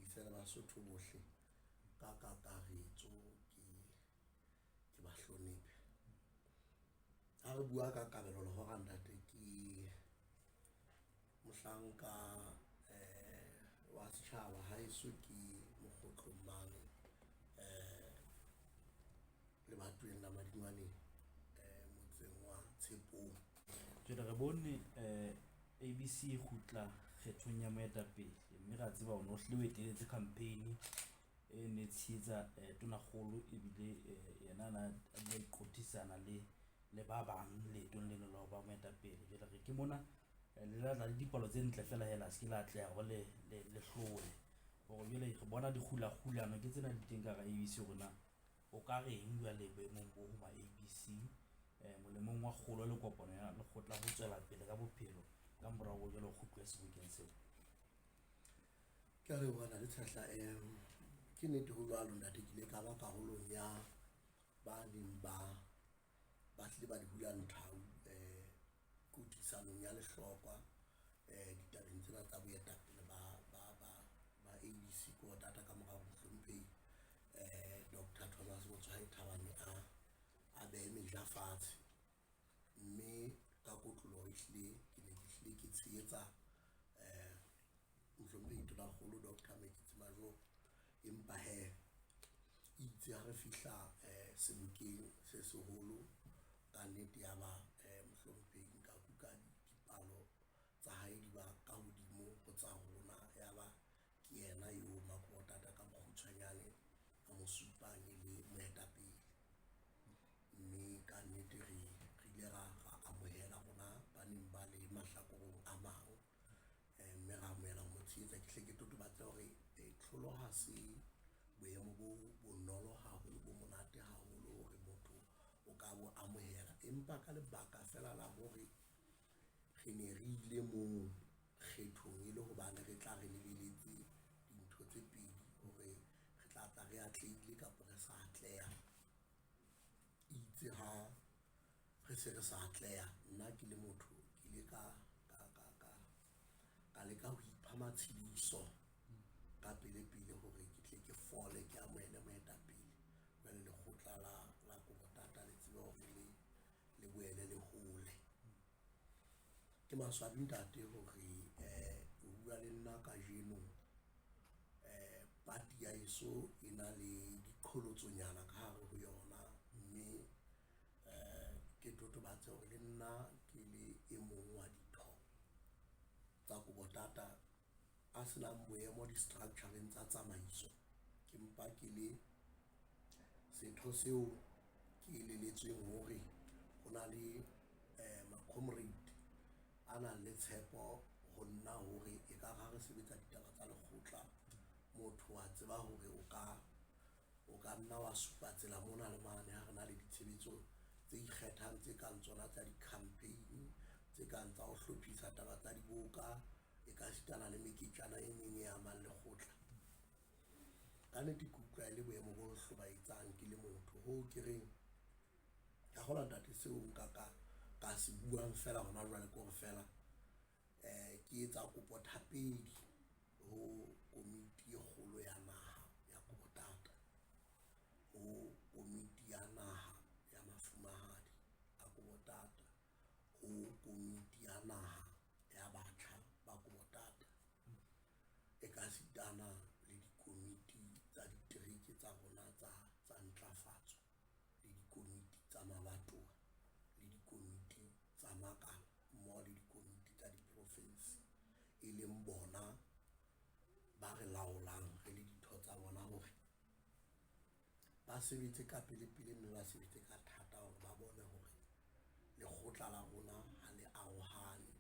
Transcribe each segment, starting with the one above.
Dumedise le Basotho bohle ka kakaretso, ke ba hlonephe. Ha re bua ka Kabelo Lehora ntate, ke mohlanka wa setjhaba haeso, ke Mokgotlong mane lebatoweng la Madingwaneng, motseng wa Tshepong. Jwale re bone ABC e kgutla kgethong ya moetapele, mme ra tseba hore o hlile o eteletse campaign e ne tshehetsa tonakgolo, ebile yena a na a dula iqothisana le ba bang leetong leno la ho ba moetapele. Jwale re ke mona le la tla le dipalo tse ntle fela hela se ke la atleha hore le hlole. Hore jwale re bona dikgulakgulano ke tsena di teng ka hara ABC, hore na o ka reng jwale boemong bo ho ma ABC molemong wa kgolo le kopano ya lekgotla ho tswela pele ka bophelo ka morao ho jwale ho kgutluwe sebokeng seo. Ke a leboha Ntate Tshehla. Ke nnete ho jwalo ntate, ke ile ka ba karolong ya ba neng ba hlile ba di hula nthau kotisanong ya lehlokwa ditabeng tsena tsa boetapele ba ABC Kobo Tata ka mora mohlomphehi Doctor Thomas Motsoahae Thabane a behe meja fatshe. Mme ka kotloloho ehlile ke ne ke hlile ke tshehetsa mohlomphehi Tonakgolo Doctor Meketsi Majoro. Empa hee itse ha re fihla sebokeng se seholo, ka nnete ya ba mohlomphehi nka kuka dipalo tsa hae di ba ka hodimo ho tsa rona, ya ba ke yena eo Makobotata ka bokgutshwanyane a mo supang e le moetapele. Mme ka nnete re ile ra amohela rona ba neng ba le mahlakoreng a mang, mme ra amohela ho mo tshehetsa. Ke hle ke totobatse hore tlholo ha se boemo bo bonolo haholo, bo monate haholo hore motho o ka bo amohela, empa ka lebaka fela la hore re ne re ile moo kgethong e le hobane re tla re lebeletse dintho tse pedi, hore re tla tla re atlehile kapa re sa atleha. Itse ha re se re sa atleha, nna ke le motho ke ile ka leka ho ipha matshidiso ka pele pele hore ke tle ke fole, ke amohele moetapele. Jwale lekgotla la Kobo Tata le tsebe hore le boele le hole. Ke maswabi ntate hore o bua le nna kajeno, party ya heso e na le diqholotsonyana ka hare ho yona, mme ke totobatse hore le nna ke le e mong wa ditho tsa Kobo Tata a senang boemo di-structure-eng tsa tsamaiso. Ke mpa ke le setho seo ke elelletsweng hore ho na le ma-comrade a nang le tshepo ho nna hore e ka ha re sebetsa ditaba tsa lekgotla, motho wa tseba hore o ka nna wa supa tsela mona le mane ha re na le ditshebetso tse ikgethang tse kang tsona tsa di-campaign, tse kang tsa ho hlophisa taba tsa diboka, e ka sitana le meketjana e meng e amang lekgotla. Ka nnete ke utlwa e le boemo bo hlobaetsang ke le motho, hoo ke reng ha hona ntate seo nka ka se buang fela hona jwale, ke hore fela ke etsa kopo thapedi ho komiti e kgolo ya naha ya Kobo Tata, ho komiti ya naha ya mafumahadi a Kobo Tata, ho komiti ya naha ya batjha ba Kobo Tata, e ka sitana le dikomiti tsa ditereke tsa rona tsa ntlafatso, le dikomiti tsa mabatowa, le dikomiti tsa makala mmoho le dikomiti tsa diprofinsi, e leng bona ba re laolang re le ditho tsa bona, hore ba sebetse ka pele pele mme ba sebetse ka thata hore ba bone hore lekgotla la rona ha le arohane,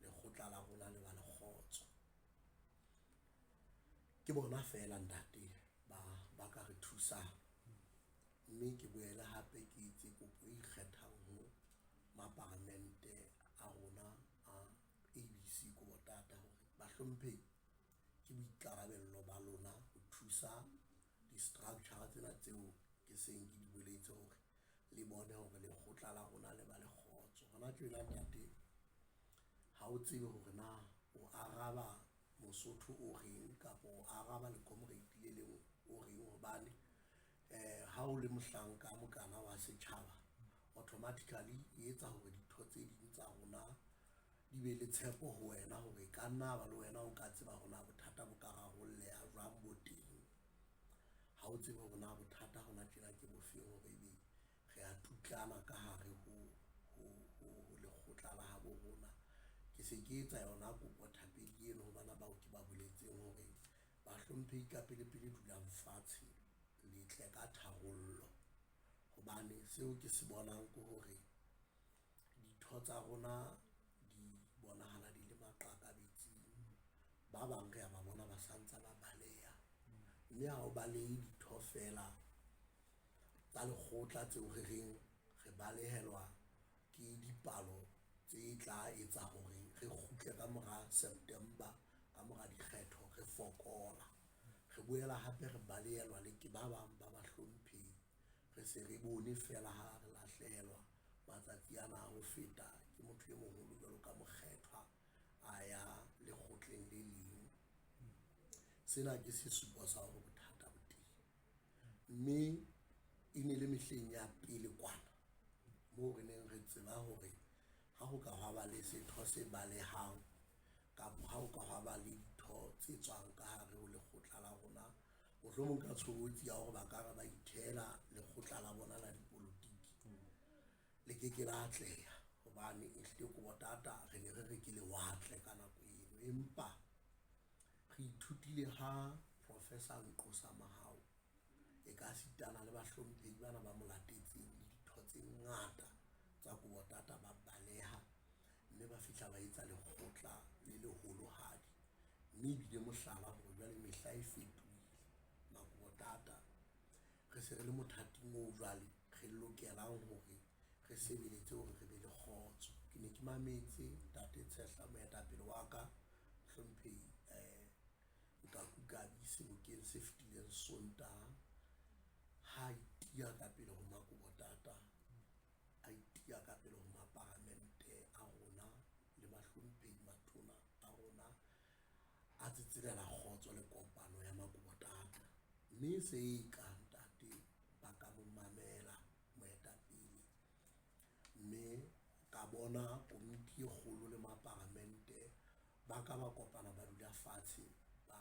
lekgotla la rona le ba le kgotso. Ke bona feela ntate ba ka re thusang. Mme ke boele hape ke etse kopo e ikgethang ho maparamente a rona a ABC Kobo Tata hore bahlomphehi, ke boikarabello ba lona ho thusa di-structure tsena tseo ke seng ke di boletse hore le bone hore lekgotla la rona le ba le kgotso. Hona tjena ntate, ha o tsebe hore na o araba. Mosotho o reng kapa o araba le-comrade le leng o reng hobane ha o le mohlanka mokana wa setjhaba, automatically e etsa hore ditho tse ding tsa rona di be le tshepo ho wena hore e ka nna ba le wena o ka tseba hore na bothata bo ka rarolleha jwang bo teng. Ha o tsebe hore na bothata hona tjena ke bofeng hore ebe re a tutlana ka hare ho lekgotla la habo rona. Ke se ke etsa yona kopo thapedi eno ho bana bao ke ba boletseng hore bahlomphehi ka pele pele dulang fatshe le tle ka tharollo. Hobane seo ke se bonang ke hore ditho tsa rona di bonahala di le maqakabetsing. Ba bang re a ba bona ba santsa ba baleha, mme ha o balehe ditho feela tsa lekgotla tseo re reng re balehelwa ke dipalo tse tla etsa hore re kgutle ka mora September, ka mora dikgetho re fokola. Re boela hape re balehelwa le ke ba bang ba bahlomphehi. Re se re bone feela ha re lahlehelwa matsatsi ana a ho feta ke motho e moholo jwalo ka Mokgethwa a ya lekgotleng le leng. Sena ke sesupo sa hore bothata bo teng, mme e ne le mehleng ya pele kwana moo re neng re tseba hore ha ho ka hwa ba le setho se balehang kapa ha o ka hwa ba le ditho tse tswang ka hare ho lekgotla la rona, mohlomong ka tshobotsi ya hore ba ka re ba ithehela lekgotla la bona la dipolotiki le ke ke la atleha hobane ehlile Kobo-Tata re ne re re ke lewatle ka nako eno. Empa re ithutile ha Professor Nqosa Mahao e ka sitana le bahlomphehi bana ba mo latetseng le ditho tse ngata tsa Kobo-Tata ba baleha, mme ba fihla ba etsa lekgotla le leholohadi. Mme ebile mohlala hore jwale mehla e fetohile Makobo-Tata. Re se re le mothating oo jwale re lokelang hore re sebeletse hore re be le kgotso. Ke ne ke mametse Ntate Tshehla moetapele wa ka, Mohlomphehi Nkaku Kabi sebokeng se fetileng Sontaha ha itiya ka pele ho Makobo-Tata, a itiya ka pele ho maparamente a rona le bahlomphehi matona a rona a tsetselela kgotso le kopano ya Makobo-Tata. Mme se e ka ntate ba ka mo mamela moetapele, mme ka bona komiti e kgolo le maparamente ba ka ba kopana, ba dula fatshe, ba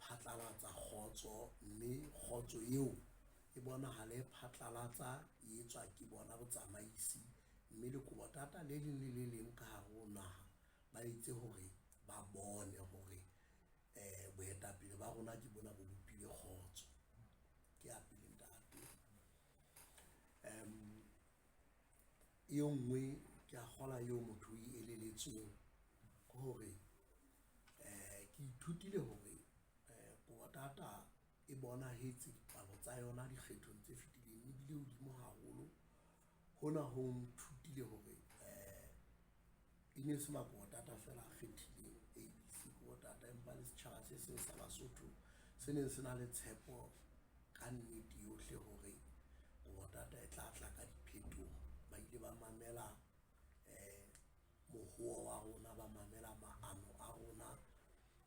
phatlalatsa kgotso mme kgotso eo e bonahale phatlalatsa e etswa ke bona botsamaisi mme le Kobo-Tata le leng le le leng ka hare ho naha. Ba etse hore ba bone hore boetapele ba rona ke bona bo bopile kgotso. Ke ya pele ntate. E nngwe ke a kgolwa eo motho o e elelletsweng ke hore ke ithutile hore Kobo-Tata e bonahetse dipalo tsa yona dikgethong tse fetileng ebile hodimo haholo. Hona ho nthutile hore e ne se Makobo-Tata feela a kgethileng ABC Kobo-Tata empa le setjhaba se seng sa Basotho se neng se na le tshepo ka nnete yohle hore Kobo-Tata e tla tla ka diphetoho. Ba ile ba mamela mohowo wa rona, ba mamela maano a rona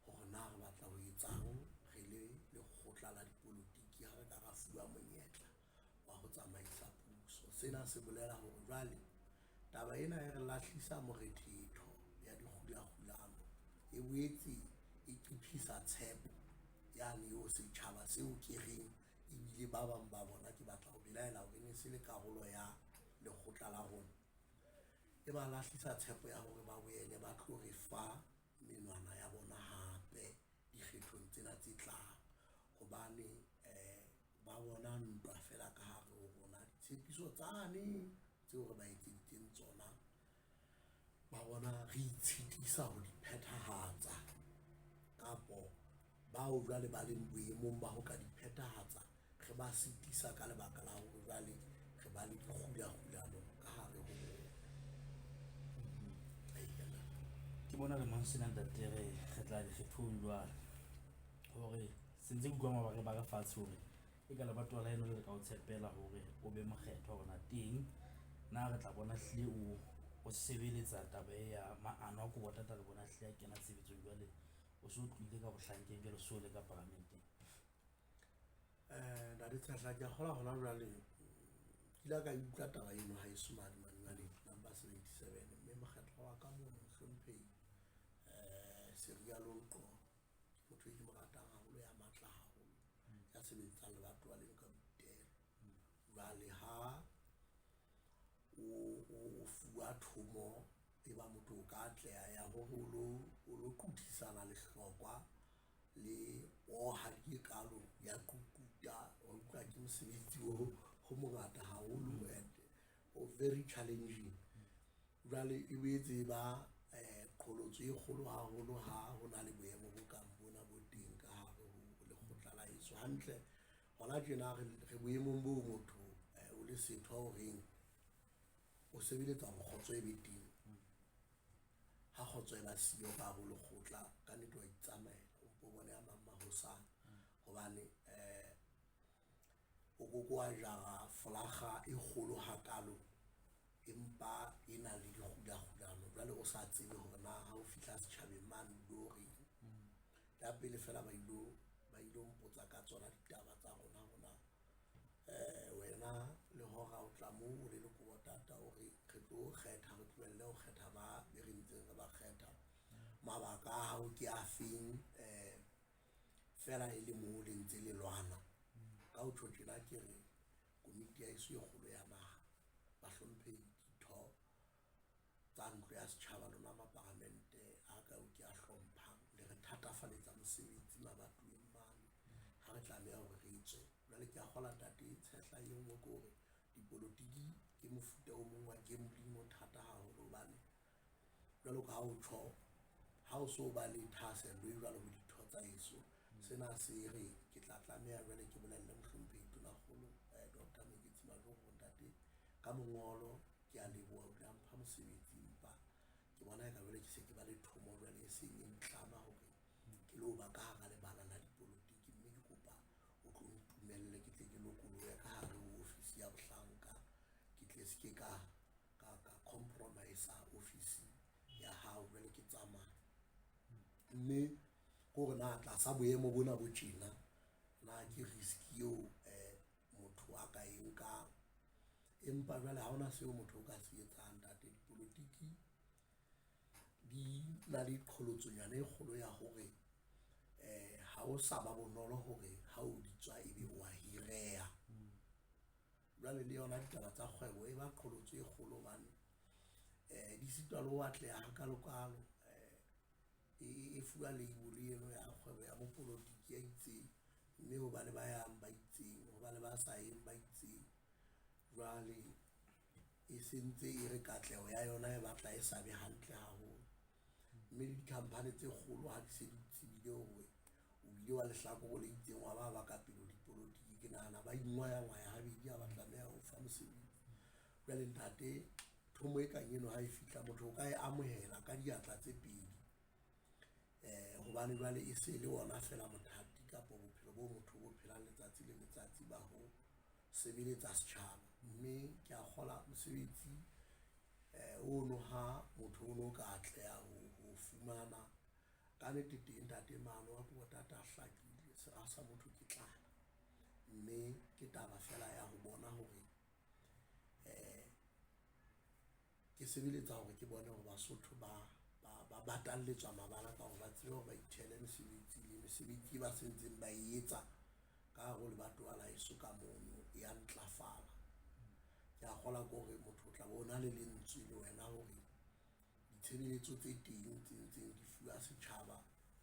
hore na re batla ho etsang re le lekgotla la dipolotiki ha re ka ra fuwa monyetla wa ho tsamaisa puso. Sena se bolela hore jwale taba ena e re lahlisa morethetho ya dikgulakgulano e boetse e qiphisa tshepo yane eo setjhaba seo ke reng ebile ba bang ba bona ke batla ho belaela hore e ne se le karolo ya lekgotla la rona. E ba lahlisa tshepo ya hore ba boele ba tlo re fa menwana ya bona hape dikgethong tsena tse tlang. Hobane ba bona ntwa feela ka hare ho rona. Ditshepiso tsane tseo re ba etseditseng tsona, ba bona re itshitisa ho di phethahatsa kapo bao jwale ba leng boemong ba ho ka di phethahatsa, re ba sitisa ka lebaka la hore jwale re ba le dikgulakgulano ka hare ho rona. Ke bona lemong sena ntate re tla dikgethong jwale hore sentse ke utlwa mabaka ba re fatshe hore e ka lebatowa la eno le ka o tshepela hore o be mokgethwa hore na teng na re tla bona hlile o. O sebeletsa taba e ya maano a kobo tata re bona hle a kena tshebetsong jwale o so tlohile ka bohlankeng jwale o so le ka paramenteng. Ntate Tshehla, ke a kgolwa hona jwale ke ile ka utlwa taba eno ha eso mane mane number 77 mme mokgatlo wa ka mono mohlomphehi Serialo Nqo, motho e ke mo ratang haholo, ya matla haholo, ya sebetsang lebatowa leno ka boitelo. Jwale ha o fuwa thomo e ba motho o ka atleha ya hore o lo qothisana lehlokwa le ohadi e kalo ya Ququta, wa utlwa ke mosebetsi o mongata haholo and o very challenging. Jwale e boetse e ba qholotso e kgolo haholo ha ho na le boemo bo kang bona bo teng ka hare ho lekgotla la heso. Hantle hona tjena re boemong bo motho o le setho horeng o sebeletsa hore kgotso e be teng. Ha kgotso e ba siyo ka hare ho lekgotla, ka nnete wa itsamaela o mpo bone a mang mahosana. Hobane o ko ko wa jara folakga e kgolo hakalo, empa e na le dikgulakgulano jwale o sa tsebe hore na ha o fihla setjhabeng mane o lo reng. Ya pele feela ba ilo mpotsa ka tsona ditaba tsa rona hore na wena le hora o tla moo o le Lekobotata o re re tlo kgetha, re tlohelle ho kgetha ba be re ntseng re ba kgetha. Mabaka a hao ke a feng feela e le moo le ntse le lwana. Ka ho tjho tjena ke re komiti ya heso e kgolo ya naha, bahlomphehi ditho tsa ntlo ya setjhaba lona maparamente a ka ke a hlomphang, le re thatafaletsa mosebetsi mabatoweng mane ha re tlameha hore re tswe. Jwale ke a kgolwa ntate Tshehla e nngwe ke hore dipolotiki ke mofuta o mong wa gambling o thata haholo hobane jwalo ka ha o tjho, ha o so ba le thahasello e jwalo ho ditho tsa heso. Sena se re ke tla tlameha jwale ke bolelle mohlomphehi Tonakgolo Dr. Moeketsi Majoro hore ntate ka mongolo ke a leboha o ile wa mpha mosebetsi, empa ke bona eka jwale ke se ke ba le thomo jwale e seng e ntlama hore ke lo ba ka hara lebala la dipolotiki, mme ke kopa o tlo ntumelle ke tle ke lokolohe ka hare ho ofisi ya bohlanka, ke tle se ke ka compromise ofisi ya hao jwale ke tsamaya. Mme ke hore na tlasa boemo bona bo tjena na ke risk eo motho a ka e nkang. Empa jwale ha hona seo motho o ka se etsang ntate. Dipolotiki di na le qholotsonyana e kgolo ya hore ha o sa ba bonolo hore ha o di tswa ebe wa hireha. Jwale le yona ditaba tsa kgwebo e ba qholotso e kgolo hobane di sitwa le ho atleha hakalokalo. E fuwa label eno ya kgwebo ya bopolotiki ya itseng, mme ho ba le ba yang ba itseng, ho ba le ba sa yeng ba itseng. Jwale e sentse e re katleho ya yona e batla e sa be hantle haholo. Mme le di-company tse kgolo ha di se di tsebile hore o ile wa lehlakore le itseng wa ba ba ka pele ho dipolotiki. Ke nahana ba ingwayangwaya habedi ha ba tlameha ho fa mosebetsi. Jwale ntate thomo e kang eno ha e fihla motho o ka e amohela ka diatla tse pedi. Hobane jwale e se le ona feela mothati kapa bophelo bo motho bo phelang letsatsi le letsatsi ba ho sebeletsa setjhaba. Mme ke a kgola mosebetsi ono ha motho o no ka atleha ho fumana. Ka nnete teng ntate maano a Kobo-Tata a hlakile, sera sa motho ke tlala. Mme ke taba feela ya ho bona hore ke sebeletsa hore ke bone hore Basotho ba batalletswa mabala ka hore ba tsebe hore ba ithehele mesebetsi le mesebetsi e ba sentseng ba e etsa ka hare ho lebatowa la heso ka mono ya ntlafala. Ke a kgolwa ke hore motho o tla be o na le lentswe le wena hore ditshebeletso tse teng tse ntseng di fuwa setjhaba,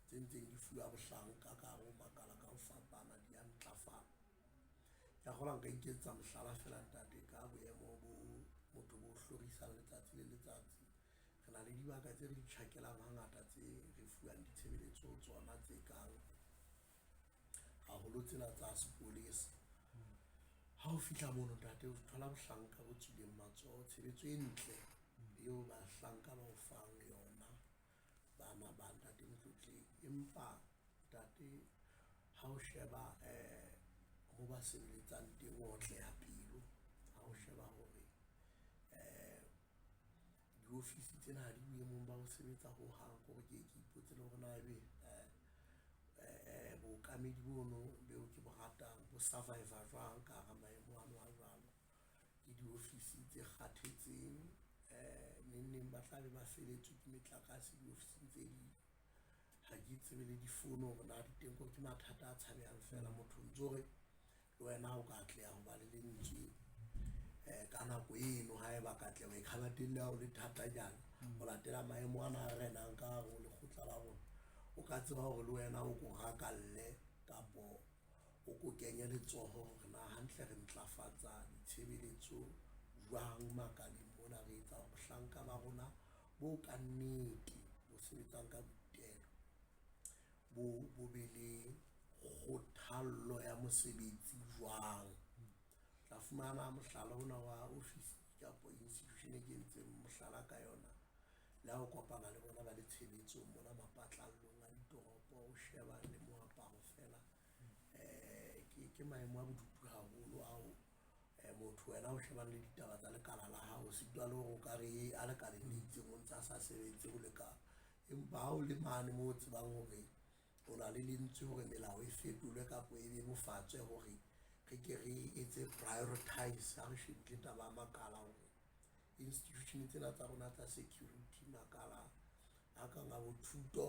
tse ntseng di fuwa bohlanka ka hare ho makala ka ho fapana di ya ntlafala. Ke a kgolwa nka iketsetsa mohlala feela ntate ka boemo bo motho bo hlorisang letsatsi le letsatsi. Re na le dibaka tse re di tjhakelang hangata tse re fuwang ditshebeletso tsona tse kang haholo tsena tsa sepolesa. Ha o fihla mono ntate o thola bohlanka bo tswileng matsoho, tshebetso e ntle eo bahlanka ba o fang yona bana ba ntate Motlotlehi. Empa ntate ha o sheba mo ba sebeletsang teng, o otleha pelo ha o sheba hore. Diofisi tsena ha di boemong ba ho sebetsa hohang. Ke hore ke ye ke ipotse le hore na ebe bookamedi bono beo ke bo ratang bo survive-a jwang ka hara maemo ano a jwalo. Ke diofisi tse kgathetseng neng neng ba tla be ba felletswe ke metlakase diofising tse ding. Ha ke tsebe le difono hore na di teng, ke hore ke mathata a tshabehang feela motho o ntso re le wena ha o ka atleha ho ba le lentswe ka nako eno haeba katleho e ka ba teng le ha ho le thatanyana ho latela maemo ana a renang ka hare ho lekgotla la rona. O ka tseba hore le wena o ko rakalle kapo o ko kenye letsoho hore na hantle re ntlafatsa ditshebeletso jwang makaleng mona, re etsa hore bohlanka ba rona bo kannete bo sebetsang ka boitelo bo be le kgothallo ya mosebetsi jwang. Tla fumana mohlala ona wa ofisi kapa institution e ke entseng mohlala ka yona. Le ha o kopana le bona ba le tshebetsong mona mapatlallong a ditoropo, o sheba le moaparo feela. Ke maemo a bodutu haholo ao motho wena o shebane le ditaba tsa lekala la hao, o sitwa le hore o ka re a lekaleng le itseng o ntsa sa sebetse ho lekana. Empa ha o le mane moo o tsebang hore o na le lentswe hore melao e fetolwe kapa e bebofatswe hore re ke re etse prioritize ha re shebile taba ya makala hore institution tsena tsa rona tsa security, makala a kang a bo thuto,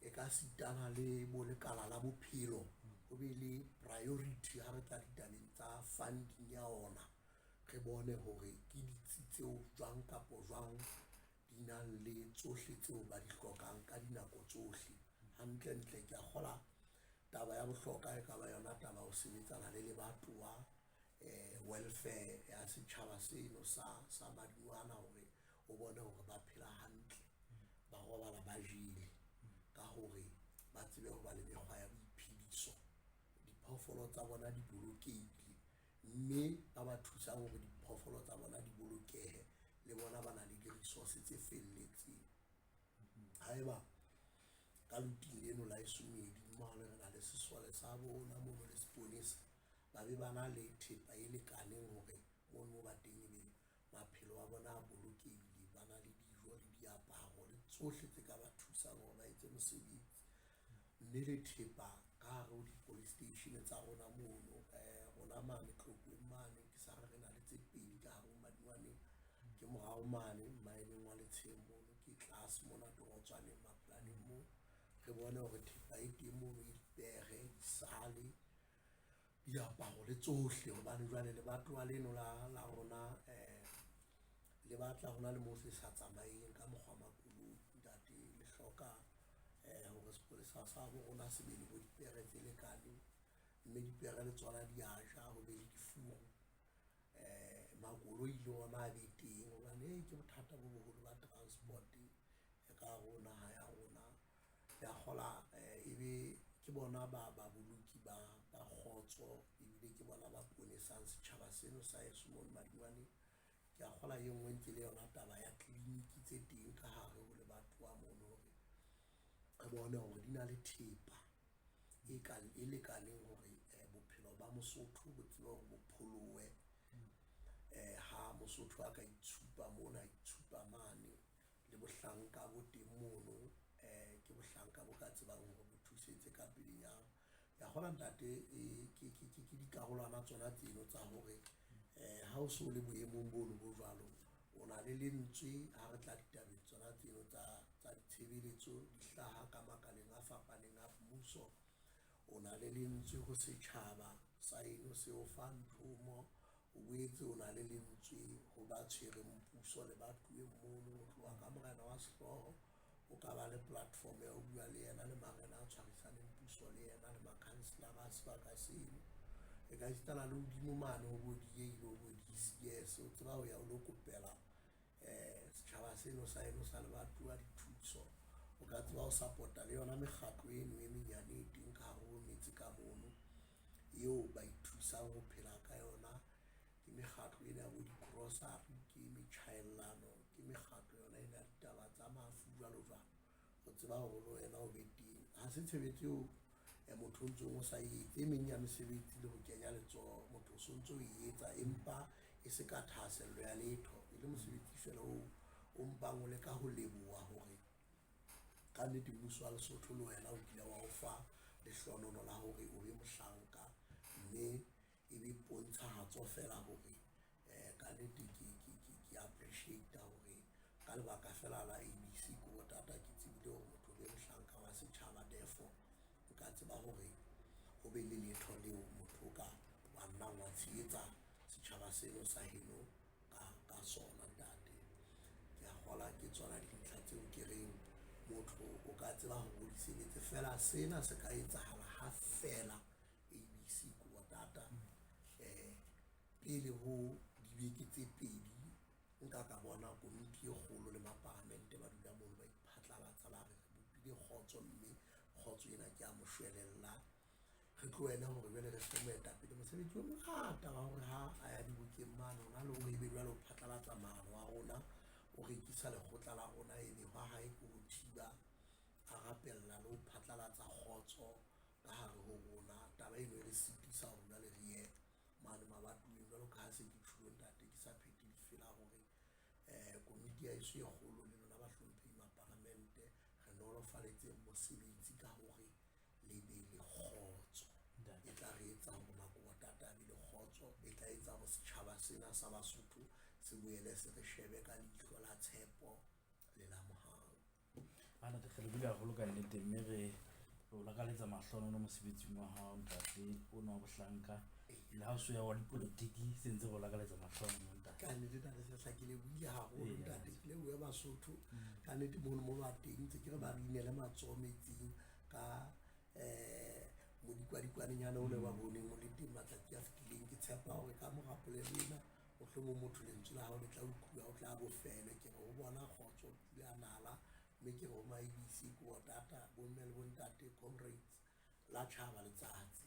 e ka sitana le bo lekala la bophelo, ho be le priority ha re tla ditabeng tsa funding ya ona. Re bone hore ke ditsi tseo jwang kapo jwang di nang le tsohle tseo ba di hlokang ka dinako tsohle. Hantle ntle ke a kgola taba ya bohlokwa e ka ba yona taba ya ho sebetsana le lebatowa welfare ya setjhaba seno sa madungwana hore o bone hore ba phela hantle, ba robala ba jele ka hore ba tsebe ho ba le mekgwa ya boiphediso. Diphoofolo tsa bona di bolokehile, mme ba ba thusang hore diphoofolo tsa bona di bolokehe le bona ba na le di-resource tse felletseng. Haeba ka luting leno la heso moeding mane re na le sesole sa rona mono le seponesa, ba be ba na le thepa e lekaneng hore mono ba teng ebe maphelo a bona a bolokehile, ba na le dijo le diaparo le tsohle tse ka ba thusang hore ba etse mosebetsi. Mme le thepa ka hare ho di-police station tsa rona mono rona mane Tlokweng mane, ke sa re re na le tse pedi ka hare ho Madingwaneng. Ke morao mane mmaeneng wa Letsheng mono, ke tlase mona torotswaneng mapolaneng moo. Re bone hore thepa e teng mono e dipere, disale, diaparo le tsohle hobane jwale lebatowa leno la rona le batla hona le moo se sa tsamaeng ka mokgwa makoloi ntate. Le hloka hore sepolesa sa bo rona se be le bo dipere tse lekaneng, mme dipere le tsona di a ja, ho be le difuru. Makoloi le ona a be teng hobane ke bothata bo boholo ba transport ka hare ho naha ya rona. Ke a kgola ebe ke bona ba baboloki ba kgotso ebile ke bona ba ponesang setjhaba seno sa heso mono Madingwaneng. Ke a kgola e nngwe ntse le yona taba ya clinic tse teng ka hare ho lebatowa mono hore re bone hore di na le thepa e ka e lekaneng hore bophelo ba Mosotho bo tsebe hore bo pholohe. Ha Mosotho a ka itshupa mona, a itshupa mane le bohlanka bo teng mono ke bohlanka bo ka tsebang hore bo thusetse ka pelenyana. Ke a kgolwa ntate ke dikarolwana tsona tseno tsa hore ha o so le boemong bono bo jwalo, o na le lentswe ha re tla ditabeng tsona tseno tsa ditshebeletso di hlaha ka makaleng a fapaneng a mmuso. O na le lentswe ho setjhaba sa eno se o fang thomo. O boetse o na le lentswe ho ba tshwereng puso lebatoweng mono ho tloha ka morena wa sehlooho. O ka ba le platform ya ho bua le yena le marena a tshwarisaneng puso le yena le makhanselara a sebaka seno. E ka esitana le hodimo mane ho bo DA le ho bo DCS, o tseba ho ya o lo kopela setjhaba seno sa eno sa lebatowa dithuso. O ka tseba ho support-a le yona mekgatlo eno e menyane e teng ka hare ho metse ka mono eo ba ithusang ho phela ka yona. Ke mekgatlo ena ya bo di-grocery, ke metjhaellano, ke mekgatlo yona ena ya ditaba tsa mafu jwalo jwalo. O tseba hore le wena o be teng. Ha se tshebetso eo motho o ntsong o sa etse. E meng ya mesebetsi le ho kenya letsoho, motho o sontso o etsa empa e se ka thahasello ya letho, e le mosebetsi feela oo. o mpang o leka ho leboha hore ka nnete mmuso wa Lesotho le wena o kile wa o fa lehlohonololo la hore o be mohlanka, mme e be pontshahatso fela hore ka nnete ke appreciate hore ka lebaka fela la ABC Kobo-Tata ke tsebile hore motho o be mohlanka wa setjhaba. Therefore nka tseba hore ho be le letho leo motho o ka wa nnang wa tshehetsa setjhaba seno sa heno ka sona ntate. Ke a kgola ke tsona dintlha tseo ke reng motho o ka tseba hore o di sebetse fela. Sena se ka etsahala ha fela ABC Kobo-Tata pele ho dibeke tse pedi nka ka bona komiti e kgolo le maparamente ba dula mono ba iphatlalatsa ba re re bopile kgotso, mme kgotso ena ke a moshwelella. Re tlohele hore jwale re fe moetapele mosebetsi o mongata wa hore ha a ya dibokeng mane hona le hore ebe jwale o phatlalatsa maano a rona, o rekisa lekgotla la rona, ebe hwa hae ke ho thiba a rapella le ho phatlalatsa kgotso ka hare ho rona. Taba eno e re sitisa hore jwale re ye mane mabatoweng jwalo ka ha se ke tjhulo ntate, ke sa phete difela hore komiti ya heso e kgolo le lona bahlomphehi maparamente re nolofaletseng mosebetsi ka hore le be le kgotso. E tla re etsa hore Makobo-Tata a be le kgotso, e tla etsa hore setjhaba sena sa Basotho se boele se re shebe ka leihlo la tshepo le la mohau. Ntate, re lebohile haholo ka nnete, mme re o lakaletsa mahlohonolo mosebetsing wa hao ntate ona wa bohlanka. Le ha o so ya wa dipolotiki se ntse re o lakaletsa mahlohonolo ntate. Ka nnete ntate Sehla, ke lebohile haholo ntate, ke lebohe Basotho ka nnete mono mo ba teng ntse ke re ba re inele matsoho metsing ka modikwadikwanenyana o le ba boneng o le teng matsatsi a fetileng. Ke tshepa hore ka mora polelo ena mohlomong motho lentswe la hao le tla utluwa, o tla bofele. Ke re ho bona kgotso pula nala, mme ke re ho ma ABC Kobo-Tata, bomme le bontate, comrades, la tjhaba letsatsi.